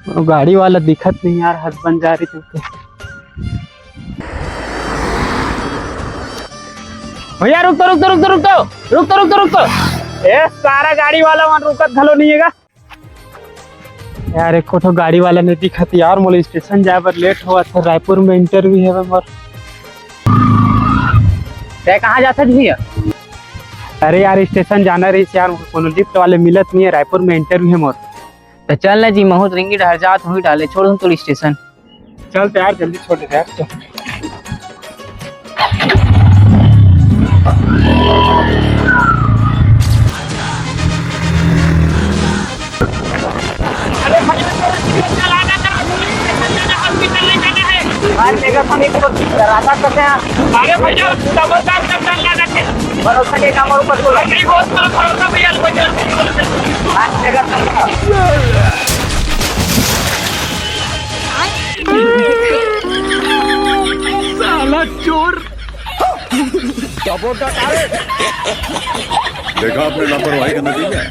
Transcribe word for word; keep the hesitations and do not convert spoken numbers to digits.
वो गाड़ी वाला दिखत नहीं यार, हद बन जा रही थी। भैया, रुक तो, रुक तो, रुक तो, रुक तो, रुक तो, रुक तो, रुक तो। ए, सारा गाड़ी वाला मन रुकत घलो नहीं हेगा। यार, एको ठो गाड़ी वाला नहीं दिखत यार, मोला स्टेशन जाए बर लेट होवत हे, रायपुर में इंटरव्यू हे मोर। तै कहाँ जाथस भैया? अरे यार, स्टेशन जाना रहिस यार, कोनो लिफ्ट वाले मिलत नहीं हे, रायपुर में इंटरव्यू हे मोर। तो चल ना जी, महूँ रिंगी डहर जात होही डाले, छोड़ दूँ तोला स्टेशन। चल तो यार, जल्दी छोड़ दे यार, चल। अरे भैया, चल, आना था, हॉस्पिटल ले जाना है। आज देखा था, नहीं तो राधा करते हैं। अरे भैया, जबरदस्त डॉक्टर लगा थे। भरोसा के काम और ऊपर को लगा। नहीं, बहुत बड़ा भरोसा भैया, कोई जरूरत नहीं। आज देखा था। साला चोर। देखा आपने लापरवाही का नतीजा है।